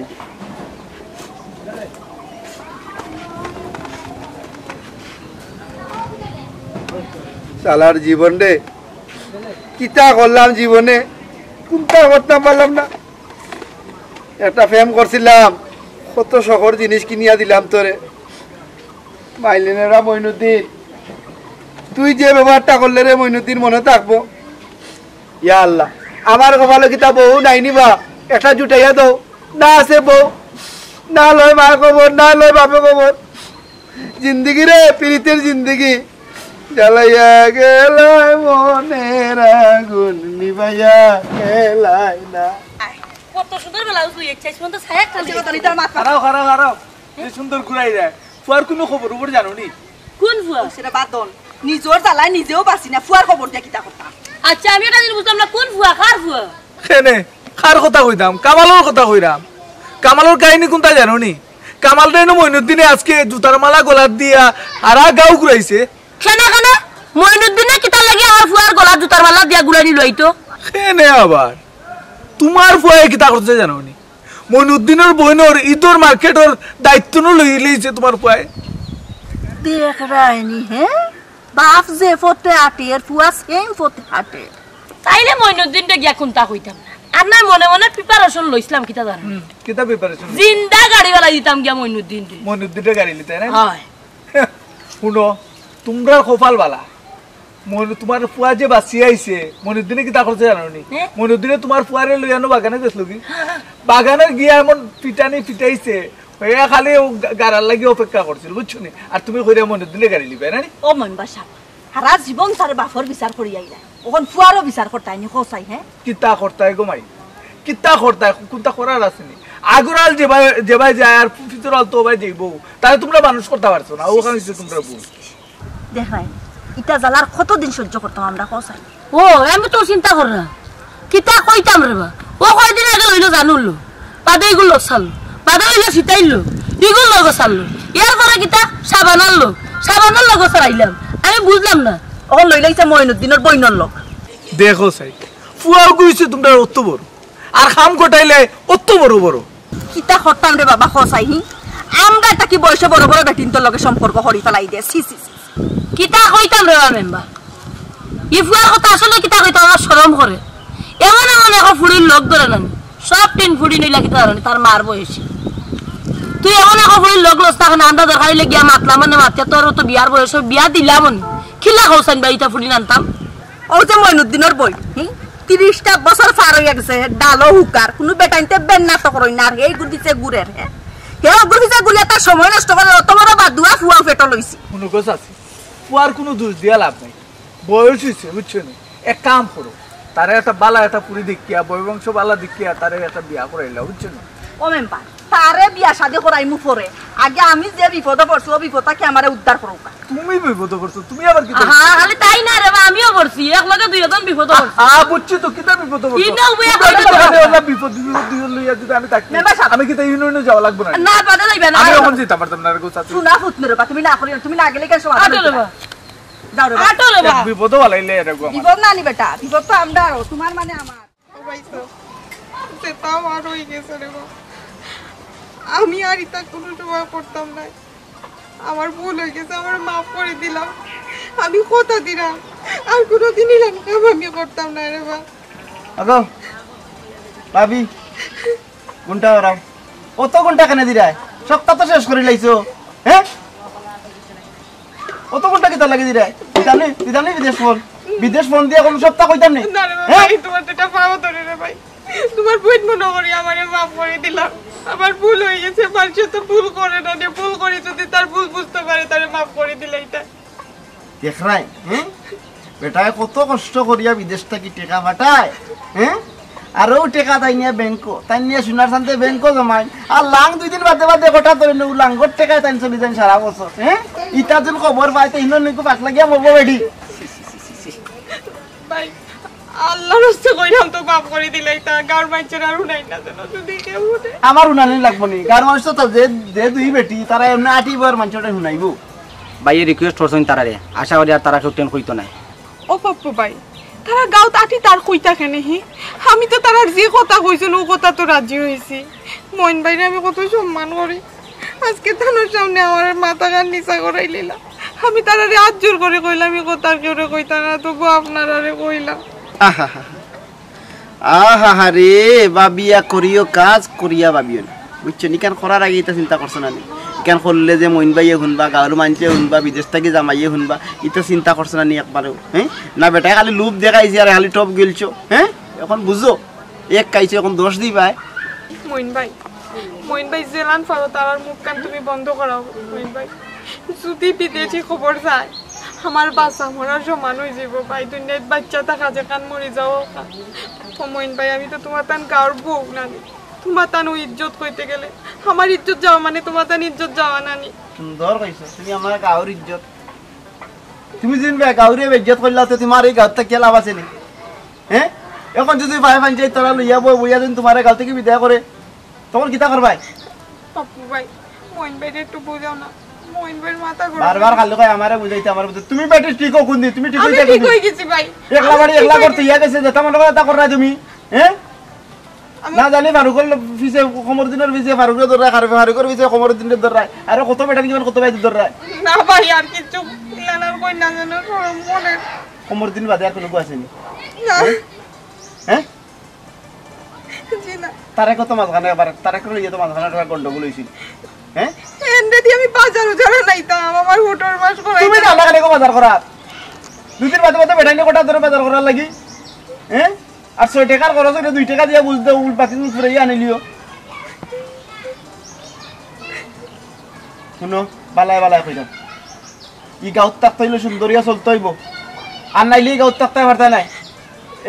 শালার জীবন রে, কিতা করলাম জীবনে, কোনটা করতাম পারলাম না। একটা প্রেম করছিলাম, কত শখর জিনিস কিনিয়া দিলাম তোরে। মাইলিনেরা মইনুদ্দিন, তুই যে ব্যবহারটা করলে রে মইনুদ্দিন, মনে থাকবো। ইয়া আল্লাহ, আমার কপালো কিতা বউ নাই নি বা? একটা জুটাইয়া দেও। না আছে বউ, না লয় মায় খবর, না লয় বাপে খবর। জিন্দেগি রে, পিরিতের জিন্দেগি। জ্বালাইয়া গেলায় মনের আগুন, নিবাইয়া গেলায় না। কত সুন্দর ব্লাউজ লইয়া চাইছ, মন তো ছায়া খালি। আচ্ছা, কথা নিতে আমার মাথা। খাড়াও, খাড়াও, খাড়াও। যে সুন্দর ঘুরাই যায়। ফুয়ার কুনু খবর-উবর জানো নি? কুন ফুয়া? ও, সেটা বাদ দেন। নিজর জ্বালায় নিজেও বাঁচি না, ফুয়ার খবর দিয়া কিতা কথা? আচ্ছা, আমি একটা জিনিস বুঝলাম না, কুন ফুয়া, কার ফুয়া? কেনে, কার কথা কইতাম? কামালর কথা কইরাম। কামালর কাহিনী কুনতা জানো নি? কামালরে নু মইনুদ্দিনে আজকে জুতার মালা গলাত দিয়া হারা গাঁও ঘুরাইছে। কেনে, কেনে? মইনুদ্দিনে কিতার লাগি আমার ফুয়ার গলাত জুতার মালা দিয়া ঘুরানি লইতো? কেনে আবার? তুমার ফুয়ায় কিতা করছে জানো নি? মইনুদ্দিনর বইনর ইদর মার্কেটর দায়িত্ব নু লইলিছে তুমার ফুয়ায়। দেখ রায়নি, হে? বাপ যে পথে আটে, এর ফুয়া same পথে আটে। তাইলে মইনুদ্দিনরে গিয়া কুনতা কইতাম না। আর না মনে মনে preparation লইছলাম, কিতা জানো? হুম, কিতা preparation? জিন্দা গাড়ি ফালাই দিতাম গিয়া মইনুদ্দিনরে। মইনুদ্দিনরে গাড়ি লিতে না? অয়। হুনো, তুমরার কপাল বালা। মইনু-, তুমার ফুয়া যে বাঁচিয়া আইছে, মইনুদ্দিনে কিতা করছে জানো নি? হে? মইনুদ্দিনে তুমার ফুয়ারে লইয়া নু বাগানো গেছলো গি? বাগানো গিয়া এমন পিটানি পিটাইছে, হে খালি অউ গা-, গাড়ার লাগি অপেক্ষা করছিল, বুঝছো নি? আর তুমি কইরা মইনুদ্দিনরে গাড়ি লিবায় না নি? ও মেম্বার সাব, হারা জীবন তার বাপর বিচার করি আইলা, অখন ফুয়ারও বিচার করতায় নি, কও চাই, হে? কিতা করতায় গো মাই? কিতা করতায়? কুনতা করার আছে নি? আগর আল যেবায়, যেবায় যায় আর পিছর আল তো অবায় যাইবো। তারে তুমরা মানুষ করতা পারছো না, অখান অইছে তুমরার ভুল। দেখ রায়নি, ইতা জ্বালার কতদিন সহ্য করতাম আমরা, কও চাই? ও, আমি তো চিন্তা কর না। কিতা কইতাম রে বা? ও কয়দিন আগে লইলো জানুর লো, বাদে ইগুর লগ ছাড়লো, বাদে লইলো সিতাইর লো, ইগুর লগ ছাড়লো, এর পরে কিতা সাবানার লো, সাবানার লগ ছাড়াইলাম। আমি বুঝলাম না। অখন লইলাইছে মইনুদ্দিনর বইনর লগ। দেখো চাই, ফুয়াও কইছে তুমরার অত বড়, আর কাম কটাইলে অত বড় বড়। কিতা করতাম রে বাবা, কও চাই হি? আমরার থাকি বয়সে বড় বড় বেটিন্তর লগে সম্পর্ক করি ফালাই দে, ছি, ছি, ছি। কিতা কইতাম রে বা মেম্বার? ই ফুয়ার কথা আসলে কিতা কইতাম, আমার শরম করে। এমন এমন এক ফুড়ির লগ ধরে না নি। সব টিন ফুড়ি নিলা কিতা ধরে নি, তার মার বয়সী। তুই এমন এক ফুড়ির লগ লস, তখন আমরা দরকার অইলে গিয়া মাতলাম, মানে মাতিয়া তোর তো বিয়ার বয়স, বিয়া দিলাম নি। কিলা কও চাইন বা ইতা ফুড়ি আনতাম? অউ যে মইনুদ্দিনর বইন, হুম? তিরিশটা বছর পার অইয়া গেছে, ডালও হুকার, কুনু বেটাইন্তে বেন না তো করইন না, আর হে ইগুর পিছে ঘুরের, হে হে অগুর পিছে ঘুরিয়া তার সময় নষ্ট করের, অত বড় বাদুয়া ফুয়াও পেটো লইছি। হুনো গো চাচি, ফুয়ার কুনু দুষ দিয়া লাভ নাই, বয়স অইছে, বুঝছো নি? এক কাম করো, তারে একটা বালা একটা পুড়ি দেখিয়া, বংশ বালা দেখিয়া তারে একটা বিয়া করাইলাও, বুঝছো নি? ও মেম্বার, তারে বিয়া শাদি করাইমু পরে, আগে আমি যে বিপদো পড়ছি, ও বিপদ থাকি আমারে উদ্ধার করউক্কা। তুমি বিপদো পড়ছো, তুমি আবার কিতা? আহা, খালি তাই না রে বা, আমিও পড়ছি, এক লগে দুইজন বিপদো পড়ছি। আ, বুঝছি তো, কিতা বিপদো পড়ছো? কিতা অইবো? তোমরা যদি খালি ওলা বিপদ, বিপদ দুইজন লইয়া যদি আমি থাকি, মেম্বার সাব। আমি কিতা ইউনিয়নো যাওয়া লাগবো না? না, বাদে যাইবা না। আমি অখন যাইতাম পারতাম না রে গো চাচি। হুনো, ফুত মেরে বা, তুমি না করিও, তুমি না গেলে কেন সমাধান আটো রে বা। যাও রে বা। আটো রে বা। এক বিপদো বালাইলে রে গো আমার। বিপদ না নি বেটা, বিপদ তো আমরারও, তুমার মানে আমার। ও ভাই সাব, যেতা অওয়ার অই গেছে রে বা। আমি আর ইতা কুনু সময় করতাম নায়। আমার ভুল অই গেছে, আমারে মাফ করি দিলাও। আমি কথা দিরাম, আর কুনুদিন ইলান কাম আমি করতাম নায় রে বা। আগো, ভাবি, ঘন্টা ওরাও। অত ঘন্টা কেনে দিরায়? সপ্তা তো শেষ করি লাইছো, হে? অত ঘন্টা কিতার লাগি দিরায়? দিতাম নি, দিতাম নি বিদেশ ফোন। বিদেশ ফোন দিয়া কুনু সপ্তা কইতাম নি? না রে বা, হে? ভাই, তুমার দুইটা পাও ধরি রে ভাই। তুমার বইন মনো করি আমারে মাফ করি দিলাও। আমার ভুল অই গেছে, মানষে তো ভুল করে না রে, ভুল করি যদি তার ভুল বুঝতে পারে, তারে মাফ করি দিলাইতা। দেখরায়, হে? বেটায় কত কষ্ট করিয়া বিদেশ থাকি টেকা পাঠায়, হে? আর অউ টেকা তাইন নিয়া ব্যাংকো, তাইন নিয়া সোনার চান্দে ব্যাংকো জমাইন। আর লাং দুইদিন বাদে বাদে কটা ধরি নেউ, লাংর টেকায় তাইন চলি যাইন সারা বছর, হে? ইতা যেন খবর পায়, তে হিনো নিকু পাক লাগিয়া মরবো বেটি। ভাই, আল্লার ওয়াস্তে কইরাম তো মাফ করি দিলাইতা, গাঁওর মানষর আর হুনাইন না যেন, যদি কেউ হুনে। আমার হুনানি লাগবো নি, গাঁওর মানুষ তো, যে, যে দুই বেটি, তারা এমনে আটিবো আর মানষরে হুনাইবো। ভাইয়ে request করছইন তারারে, আশা করি আর তারা কেউ টেন কইতো নায়। ও পাপ্পু ভাই, তারা গাঁওত আটি তার কইতা কেনে হি? আমি তো তারার যে কথা কইছইন, অউ কথা তো রাজি অইছি। মইন ভাইরে আমি কত সম্মান করি, আজকে তানর সামনে আমার মাথাখান নিচা করাইলিলা। আমি তারারে আত জোর করি কইলাম, ই কথা আর কেউরে কইতা না, তবু আপনারারে কইলাম। আহা হা হা। আহা হা রে, ভাবিয়া করিও কাজ, করিয়া ভাবিও না। বুঝছো নি? ইখান করার আগে ইতা চিন্তা করছো না নি? ইখান করলে যে মইন ভাইয়ে হুনবা, গাঁওর মানষে হুনবা, বিদেশ থাকি জামাইয়ে হুনবা, ইতা চিন্তা করছো না নি একবারও? হে? না বেটায় খালি লোভ দেখাইছে আর খালি টপ গিলছো, হে? অখন বুঝো, এক খাইছো, অখন দশ দিবায়। মইন ভাই, মইন ভাই, যেলান পারো তারার মুখখান তুমি বন্ধ করাও, মইন ভাই। যদি বিদেশি খবর যায়, আমার বাঁচা মরার সমান অইযিবো ভাই, দুনিয়াত বাঁচিয়া থাকা যেখান মরি যাওয়া অখান। ও মইন ভাই, আমি তো তুমার তান গাঁওর বউ নানি, তুমার তান অউ ইজ্জত কইতে গেলে আমার ইজ্জত যাওয়া মানে তুমার তান ইজ্জত যাওয়া নানি। সুন্দর কইছো, তুমি আমার গাঁওর ইজ্জত। তুমি যেন বে-, গাঁওরে বেইজ্জত করলাও, তে তুমার ই গাঁওত থাকিয়া লাভ আছে নি? হে? অখন যদি ভাই ভাঞ্জাই তারা লইয়া বই, বইয়া যেন তুমারে গাঁও থাকি বিদায় করে, তখন কিতা করবায়? পাপ্পু ভাই, মইন ভাইরে একটু বুঝাও না। মইন ভাইর মাথা গরম। বারবার খালি কয় আমারে বুঝাইতে, আমারে বুঝাইতে। তুমি বেটি ঠিক অও কুনদিন? তুমি ঠিক আমি অইতা ঠিক কুনদিন? অই গেছি ভাই। একলা বাড়ি, আমি ঠিক একলা অই করতে গেছি। ইয়া গেছে, যেতা মনে কয় তা কররায় তুমি। হে? আমি না জানি ফারুকর ল-, পিছে, কমরুদ্দিনর পিছে ফারুকরে ধররায়, ফারুক-, ফারুকর পিছে কমরুদ্দিনরে ধররায়। আরে কত বেটাইন কিমান কত ভাইরে ধররায়। না ভাই, আর কিচ্ছু ইলান আর কই না যেন, শরম করে। কমরুদ্দিন বাদে আর কুনু কেউ আছে নি? না। হে? হে? জি না। তারেকও তো মাঝখানে আবার, তারেকরে লইয়া তো মাঝখানে একটা গন্ডগোল অইছিল। হে? এনরে দি আমি বাজার উজারও নাইতাম, আমার হুটর মাস করাইতাম। তুমি না লাগে বাজার করার। দুই দিন বাদে বাদে বেটাইনে কটা ধরে বাজার করার লাগি। হে? আর ছয় টেকার খরচ অইলে দুই টেকা দিয়া বুঝ দেও, উল বাকি ফুরাইয়া আনিলিও। হুনো, বালায় বালায় কইরাম। ই গাঁওত থাকতে অইলে সুন্দরিয়া চলতে অইবো, আর নাইলে ই গাঁওত থাকতে পারতায় নায়।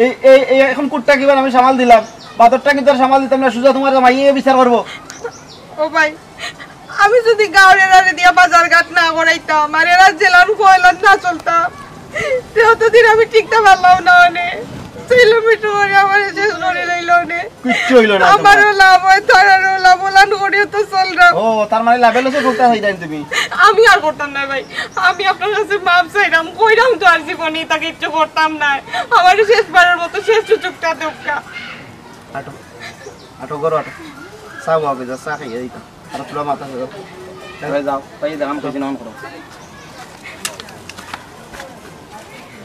এই, এই, এই অখন কুট্টা কিবার আমি সামাল দিলাম, বাদরটা কিন্তু আর সামাল দিতাম না, সুজা তুমার জামাইয়ে বিচার করবো। ও ভাই, আমি যদি গাঁওর এরারে দিয়া বাজার ঘাট না করাইতাম, আর এরা যেলান কইলান না চলতাম, তে অতদিন আমি টিকতাম পারলাম না অনে। ছেলে মিঠু করে আমারে শেষ করি লাইলো অনে। কিচ্ছু অইলো না তুমার। আমারও লাভ অয়, তারারও লাভ, অলান করিও তো চলরাম। ও, তার মানে লাভে লসে করতা চাইরায় তুমি? আমি আর করতাম না ভাই, আমি আপনার কাছে মাফ চাইরাম, কইরাম তো আর জীবনে ইতা কিচ্ছু করতাম না। আমারে শেষবারের মতো শেষ সুযোগটা দেউক্কা। আটো, আটো, ঘরো আটো। চা বাবা, যা চা খাইয়া দিতাম। আর পুরা মাথা ধরো। আরে যাও, তাই দেখাম কইছি না, অন করো।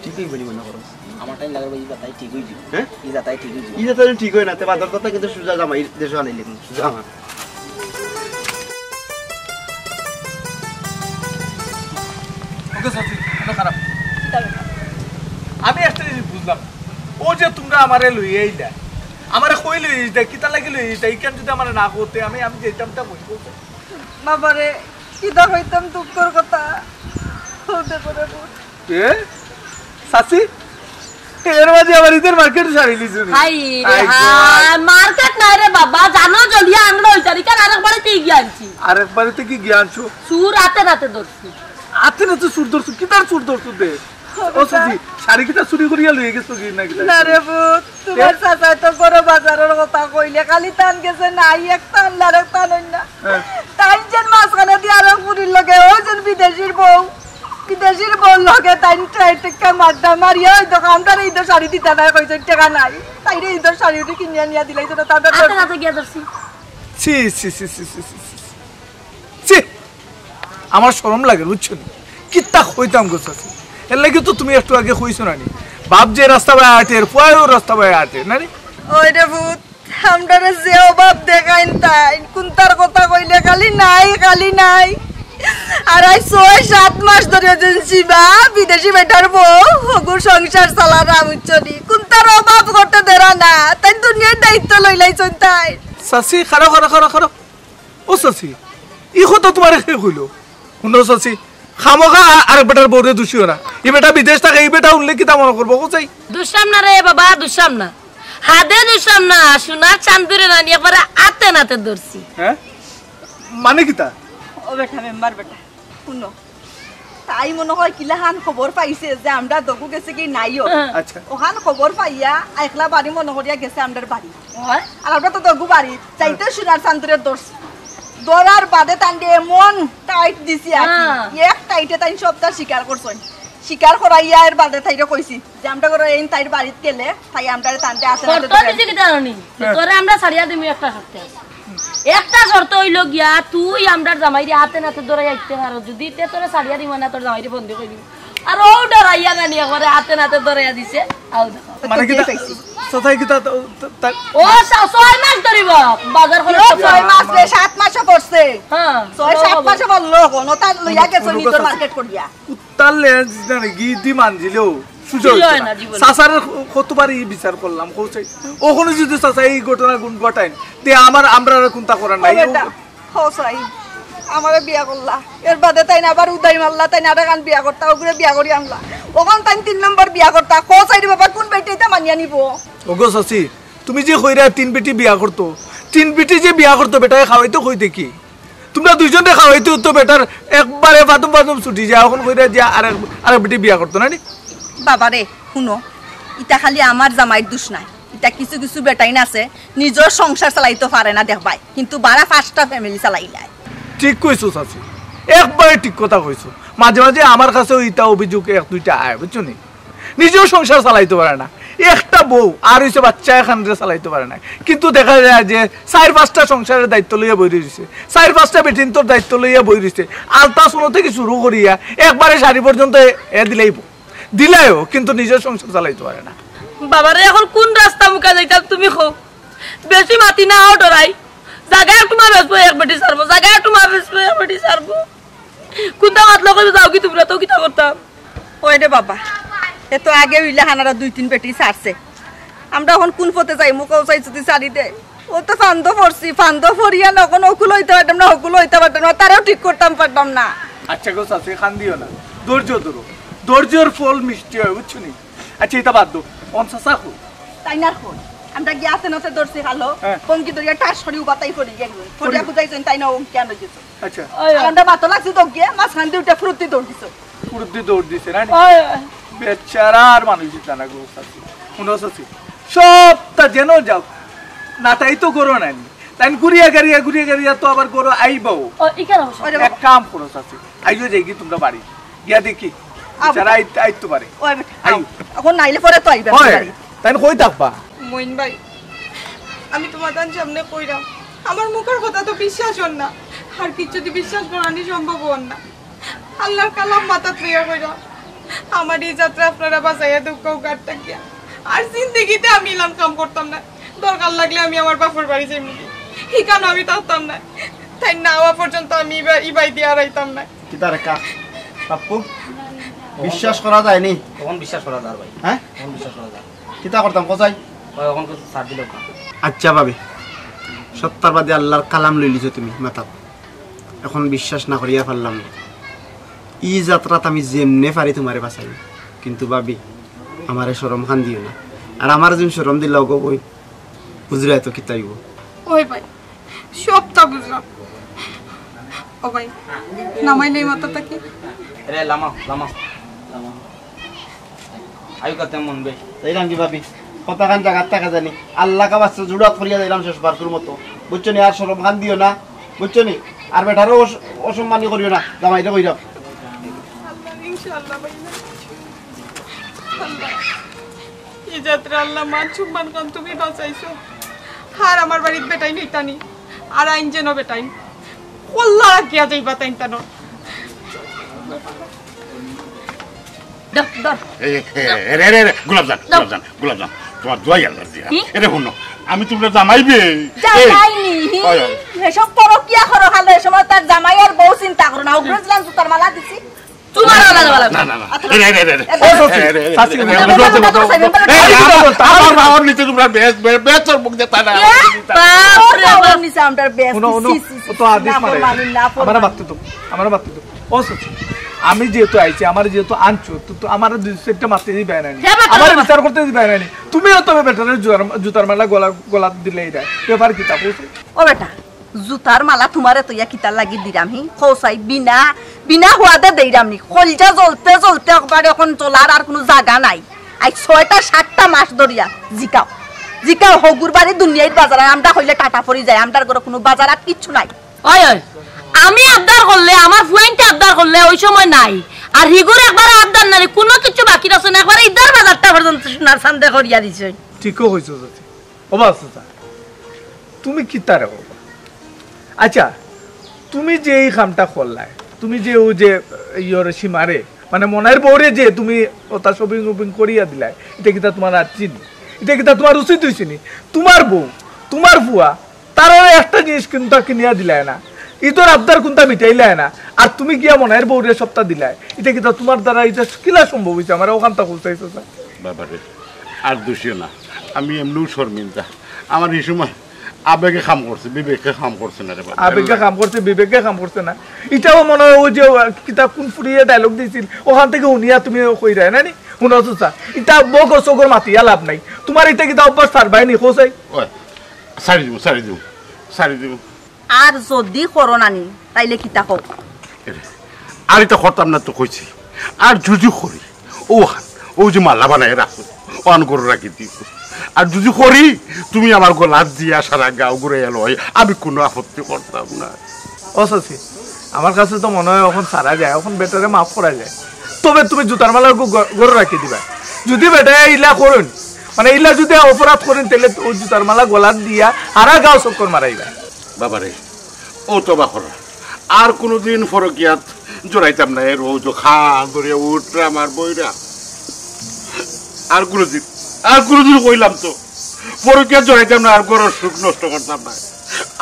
ঠিকই বলি মনে করো। আমার টাইম লাগে ভাই, ই যাতাই ঠিক অই যাইবো। হে? ই যাতাই ঠিক অই যাইবো। ই যাতাই ঠিক অয় না, তে বাদর কথা কিন্তু সুজা জামাই দেশো আনাইলে কিন্তু সুজা আমার। ওকে, সত্যি, এটা খারাপ। আমি একটা জিনিস বুঝলাম না। ও যে তুমরা আমারে লইয়া আইলা, আমারে কই লইয়া আইতা, কিতা লাগি লইয়া আইতা, ইখান যদি আমারে না কইতে, আমি, আমি যাইতাম তা কই কইতে। বাবারে, কিতা কইতাম দুঃখর কথা। কইতে করে বুঝ। এ? চাচি? এর মাঝে আবার ঈদের মার্কেট সারি লিছু নি? হাই রে হাই গো, হাই। হাই, মার্কেট না রে বাবা, জানো জ্বলিয়া আনলো ওই তারিখ, আর আরেক বাড়িতে গিয়া আনছি। আরেক বাড়িতে কি গিয়া আনছো? চুর আতে নাতে ধরছি। আতে নাতে চুর ধরছো? কিতার চুর ধরছো দে? ও চাচি, শাড়ি কিতা চুরি করিয়া লইয়া গেছো কি না কিতা? না রে পুত, তোমার এ? চাচায় তো গরু বাজারর কথা কইলে, খালি তান গেছে নাই, এক তান আর এক তান অইন না। হ্যাঁ। তাইন যেন মাঝখানে দিয়া আরো ফুরির লগে, ওই যেন বিদেশির বউ, বিদেশির বউর লগে তাইন টেক্কা মাড্ডা মারিয়া ওই দোকানদারে ঈদর শাড়ি দিতা নাই, কইছে টেকা নাই। তাইরে ঈদর শাড়ি উঠি কিনিয়া নিয়া দিলাই, যেন তাদের আতে নাতে গিয়া ধরছি। ছি, ছি, ছি। ছি, আমার শরম লাগে, বুঝছো নি? কিতা কইতাম গো চাচি? এর লাগি তো তুমি একটু আগে কইছো না নি? বাপ যে রাস্তা বায় আটের, ফুয়ায়ও রাস্তা বায় আটের, না নি? ওই রে পুত, আমরারে যে অভাব দেখাইন তাইন, কুন্তার কথা কইলে খালি নাই, খালি নাই। আর আই ছয় সাত মাস ধরি ওজন শিবা, বিদেশি বেটার বউ, হগুর সংসার চালারা, বুঝছো নি? কুন্তার অভাব করতে দেরা না, তাইন দুনিয়ার দায়িত্ব লইলাইছইন তাইন। চাচি, খাড়ো, খাড়ো, খাড়ো, খাড়ো। ও চাচি, ই কথা তোমারে কে কইলো? হুনো চাচি, খামোখা আ-, আরেক বেটার বউরে দুষিও না। ই বেটা বিদেশ থাকে, ই বেটা হুনলে কিতা মনো করবো, কও চাই? দুষাম না রে বাবা, দুষাম না। হাদে দুষাম না, সোনার চান্দুরে নানি একবারে আতে নাতে ধরছি। হ্যাঁ? মানে কিতা? ও বেটা, মেম্বার বেটা, হুনো। তাই মনো কয় কিলাখান খবর পাইছে যে আমরা দগু গেছে কি নাইও। হ্যাঁ। আচ্ছা। ওখান খবর পাইয়া আইকলা বাড়ি মনো করিয়া গেছে আমরার বাড়ি। হয়? আর আমরা তো দগু বাড়ি, যাইতে সোনার চান্দুরে ধরছি। ধরার বাদে তানরে এমন টাইট দিছি আর কি। হ্যাঁ। এক টাইটে তাইন সবটা স্বীকার করছইন। স্বীকার করাইয়া এর বাদে তাইরে কইছি যে আমরা করে এইন তাইর বাড়িত গেলে তাই আমরারে তানরে আতে নাতে শর্ত ধরে দিছে আনছি। কিতা জানি? হ্যাঁ। তোরে আমরা ছাড়িয়া দিমু একটা শর্তে। একটা শর্ত অইলো গিয়া, তুই আমরার জামাইরে আতে নাতে ধরাই আইতে পারো, যদি তে তোরে ছাড়িয়া দিমু না, তোর জামাইরে ফোন দি কইবি। আর ও ডরাইয়া জানি একবারে আতে নাতে ধরাইয়া দিছে। আও দেখো। মানে কিতা? চাচাই কিতা তা-, তা-, তা-, ও ছ-, ছয় মাস ধরিব। বাজার করে ও ছয় মাস বে, সাত মাসও পড়ছে। হ্যাঁ। ছয় সাত মাসও বললো, কোনো তার লইয়া গেছে নি তোর মার্কেট করিয়া। তার লেজ জানে কি দি মানজিলেও সুজা ছিল হইতো না। না জীবনে। চাচারে কতবার ই বিচার করলাম, কও চাই। ওখানে যদি চাচা এই ঘটনা গুণ ঘটাইন, তে আমার, আমরা আর কুন্তা করার নাই। ও বেটা, ও চাই, আমারে বিয়া করলা। এর বাদে তাইন আবার উদাই মারলা, তাইন আরেকখান বিয়া করতা, ওগুরে বিয়া করি আনলা। ওখান তাইন তিন নম্বর বিয়া করতা, কও চাই রে বাবা, কোন বেটি এটা মানিয়া নিব? ওগো চাচি, তুমি যে কইরা তিন বেটি বিয়া করতো, তিন বেটি যে বিয়া করতো, বেটায় খাওয়াইতো কই দেখি? তোমরা দুইজনরে খাওয়াইতে তো বেটার একবারে ফাদুম ফাদুম ছুটি যায়, এখন কইরা যে আরেক, আরেক বেটি বিয়া করতো না নি? বাবা রে, হুনো, ইটা খালি আমার জামাইর দোষ নাই, ইটা কিছু কিছু বেটাইন আছে, নিজর সংসার চালাইতো পারে না দেখবায়, কিন্তু বারা পাঁচটা ফ্যামিলি চালাইলায়। ঠিক কইছো চাচি, একবারে ঠিক কথা কইছো। মাঝে মাঝে আমার কাছেও ইটা অভিযোগ এক দুইটা আয়, বুঝছো নি? নিজেও সংসার চালাইতো পারে না, একটা বউ আর অইছে বাচ্চা, এখানরে চালাইতো পারে না। কিন্তু দেখা যায় যে চাইর পাঁচটা সংসারের দায়িত্ব লইয়া বই রইছে, চাইর পাঁচটা বেটিন্তর দায়িত্ব লইয়া বই রইছে। আলতা সুনো থেকে শুরু করিয়া একবারে শাড়ি পর্যন্ত এ, এ দিলাইবো, দিলাইও, কিন্তু নিজের সংসার চালাইতো পারে না। বাবারে, এখন কোন রাস্তা মুখা যাইতাম তুমি কও? বেশি মাতি না, আও ডরাই। জাগা একটু মা বেচবো, এক বেটি ছাড়বো, জাগা একটু মা বেচবো, এক বেটি ছাড়বো। কোনটা মাতলো কইবে, যাও কি তোমরা তো কিতা করতাম? ওই রে বাবা, এ তো আগে অইলা হানারা দুই তিন বেটি ছাড়ছে। আমরা এখন কোন পথে যাইমু, কও চাই যদি ছাড়ি দেয়। ও তো ফান্দো পড়ছি, ফান্দো পড়িয়া না, কোনো হকুল হইতে পারতাম না, হকুল হইতে পারতাম না, তারেও ঠিক করতাম পারতাম না। আচ্ছা গো চাচি, কান্দিও না, ধৈর্য ধরো, ধৈর্যর ফল মিষ্টি হয়, বুঝছো নি? আচ্ছা, এটা বাদ দাও, অন চাচা কই? তাই না কই? আমরা গিয়া আতে নাতে ধরছি খালো, হ্যাঁ। বঙ্কি ধরিয়া টাস করি উবাতাই পড়ি গেল। পড়িয়া বুঝাইছেন, তাই না ও কেন গেছে? আচ্ছা। ওই, আর আমরা মাথা লাগছি তো গিয়ে, মাঝখান দিয়ে উঠে ফুরুতি দৌড় দিছে। ফুরুতি দৌড় দিছে, না নি? ওই, ওই। বেচারা আর মানুষ দিতা না গো, চাচি। হুনো চাচি, সবটা যেন যাও, না তাই তো করো না নি। তাই ঘুরিয়া গাড়িয়া, ঘুরিয়া গাড়িয়া তো আবার করো আইবাও। ও, ইখানে বসো। ওই রে এক বাবা। কাম করো চাচি, আইও যাই কি তোমরা বাড়ি। গিয়া দেখি, আবু। বেচারা আইত-, আইতো পারে। ওই বেটা, আইও। এখন নাইলে পরে তো আইবে ওই, আমার বাড়ি। তাই না কই থাকবা? মইন ভাই, আমি তোমার তান সামনে কইরাম, আমার মুখের কথা তো বিশ্বাস হন না, আর কিছু যদি বিশ্বাস করানি সম্ভব হন না। আল্লাহর কালাম মাথাত লইয়া কইরাম, আমার এই যাত্রা আপনারা বাঁচাইয়া দুঃখ উগার থাকিয়া। আর জিন্দেগিতে আমি ইলান কাম করতাম না। দরকার লাগলে আমি আমার বাপর বাড়ি যাইমু। হিকানো আমি থাকতাম না। তাই না হওয়া পর্যন্ত আমি ইবা-, ইবাই দিয়া হারাইতাম না। কিতা রে কা-, পাপ্পু? বিশ্বাস করা যায়নি? কখন বিশ্বাস করা যায় ভাই? হ্যাঁ? কখন বিশ্বাস করা যায়? কিতা করতাম, কও চাই? ওই, অখন কিছু ছাড় দিলে ওখান। আচ্ছা ভাবি, সত্তার বাদে আল্লার কালাম লইলিছো তুমি মাথাত, অখন বিশ্বাস না করিয়া পারলাম না। ই যাত্রাত আমি যেমনে পারি তুমারে বাঁচাই, কিন্তু ভাবি, আমারে শরম খান দিও না। আর আমারে যেন শরম দিলাও গো বইন, বুঝরায় তো কিতা অইবো। ওই ভাই, সবটা বুঝলাম। ও ভাই, নামাইলে এই মাথা থাকি। এরে লামা, লামা, লামা। আয়ু কাতে মন বে। এই রাঙ্গি ভাবি, কথাখান জাগাত থাকা জানি। আল্লা কা বাস্তে জুড়াত করিয়া যাইলাম শেষবারকুর মতো। বুঝছো নি? আর শরম খান দিও না। বুঝছো নি? আর বেটারও অস-, অসম্মানি করিও না। জামাইরে কইরাম। আল্লাহ, ইনশাআল্লাহ ভাই। আল্লাহ। ই যাত্রা আল্লাহ মান সম্মান খান তুমি বাঁচাইছো। আর আমার বাড়িত বেটাইন অইতা নি, আর আইন যেন বেটাইন। কল্লা রাখিয়া যাইবা তাইন তানো। ধর, ধর। এই, এই, এই, এরে, এরে, এরে, গোলাপজান, দাও। গোলাপজান, গোলাপজান, তুমার দোয়াই আল্লার দিয়া। কি? এরে হুনো, আমি তুমরার জামাই বে। জামাই নি? ওই, ওই। এসব পরকিয়া করো, খালি এ সময় তার জামাই আর বউ চিন্তা করো না। উগরে দিলাম জুতার মালা দিছি। তুমার আলাদা আলাদা। না, না, না। আচ্ছা। এরে, এরে, এরে, এরে। ও, চাচি, এরে, এরে, চাচি, এরে, এরে, এরে, এরে, এরে, এরে, এরে, এরে, এরে, আমার বাবার নিচে তুমরা বেশ, বেশ, বেশ চোর মুখ দিয়ে তারা। এ, বাপ রে, বাপ। নিচে আমরার বেশ। হুনো, হুনো, ছি, ছি, ছি, ও তো আদেশ না মারে। ফরমানি, না ফরমানি। আমারে বাদ দেও, আমারে বাদ দেও। ও চাচি, আমি যেহেতু আইছি, আমারে যেহেতু আনছো, তো, তো আমারে দুই চাইরটা মারতে দিবায় না নি? হে বাবা। আমারে বিচার করতে দিবায় না নি? তুমিও তবে বেটারে জুতার, জুতার মালা গলা, গলাত দিলাইরায়। ব্যাপার কিতা কও চাই? ও বেটা, জুতার মালা তুমারে থইয়া কিতার লাগি দিরাম হি? কও চাই, বিনা, বিনা হুয়াদে দেইরাম নি? কইলজা জ্বলতে জ্বলতে একবারে অখন জ্বলার আর কুনু জাগা নাই। আইজ ছয়টা সাতটা মাস ধরিয়া জিকাও, জিকাও হগুর বাড়ি দুনিয়ার বাজার, আর আমরা কইলে টাটা পড়ি যায়, আমরার ঘরো কুনু বাজার আর কিচ্ছু নাই। ওই, ওই, আমি আবদার করলে, আমার ফুয়াইন্তে আবদার করলে ওই সময় নাই। আর হিগুর একবারে আবদার নানি, কুনু কিচ্ছু বাকি রাখছে না, একবারে ইদার বাজারটা পর্যন্ত সোনার চান্দে করিয়া দিছে। ঠিকও কইছো চাচি। ও বা চাচা, তুমি কিতারে করবা? আচ্ছা, তুমি যে এই কামটা করলায়, তুমি যে ও যে ইয়রে সীমারে, মানে মনাইর বউরে যে তুমি ওটা শপিং উপিং করিয়া দিলায়, ইটা কিতা তুমার আর চিনি? ইটা কিতা তুমার উচিত অইছে নি? তুমার বউ, তুমার ফুয়া, তারারে একটা জিনিস কুনটা কিনিয়া দিলায় না, ইদর আবদার কুনটা মিটাইলায় না, আর তুমি গিয়া মনাইর বউরে সবটা দিলায়। ইটা কিতা তুমার দ্বারা ইটা কিলা সম্ভব অইছে? আমারে অখানতা কও চাই চাচা। বাবারে, আর দুষিও না, আমি এমনেউ শরমিন্দা। আমার ই সময় আবেগে কাম করছে, বিবেকে কাম করছে না রে বাবা। আবেগে কাম করছে, বিবেকে কাম করছে না। ইটাও মনে অয় ওই যে, আহ, কিতা কুন ফুরিয়ে ডায়লগ দিছিল, অখান থাকি হুনিয়া তুমি কইরায় না নি? হুনো চাচা, ইতা বগর সগর মাতিয়া লাভ নাই। তুমার ইতা কিতা অভ্যাস ছাড়বায় নি, কও চাই? ওই, ছাড়ি দিমু, ছাড়ি দিমু, ছাড়ি দিমু। আর যুদি করো না নি, তাইলে কিতা কও? এরে, আর ইতা করতাম না তো কইছি। আর যুদি করি, অউ, অউ যে মালা বানাই রাখো, অখান ঘরো রাখি দিও। আর যুদি করি, তুমি আমার গলাত দিয়া সারা গাঁও ঘুরাইয়া লও, আমি কুনু আপত্তি করতাম না। ও চাচি, আমার কাছে তো মনে অয় অখন ছাড়া যায়, অখন বেটারে মাফ করা যায়। তবে তুমি জুতার মালা ঘ-, ঘ-, ঘরো রাখি দিবায়। যুদি বেটায় ইলা করইন, মানে ইলা যুদি অপরাধ করইন, তাইলে অউ জুতার মালা গলাত দিয়া হারা গাঁও চক্কর মারাইবায়। বাবারে, অউ তবা করা। আর কুনুদিন পরকিয়াত জড়াইতাম না, এর অউ যে খান ধরিয়া উঠরা আমার বইরা। আর কুনুদিন, আর কুনুদিন কইলাম তো, পরকিয়াত জড়াইতাম না, আর ঘরর সুখ নষ্ট করতাম না।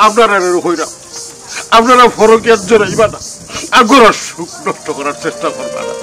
আপনারারে কইরাম, আপনারা পরকিয়াত জড়াইবা না, আর ঘরর সুখ নষ্ট করার চেষ্টা করবা না।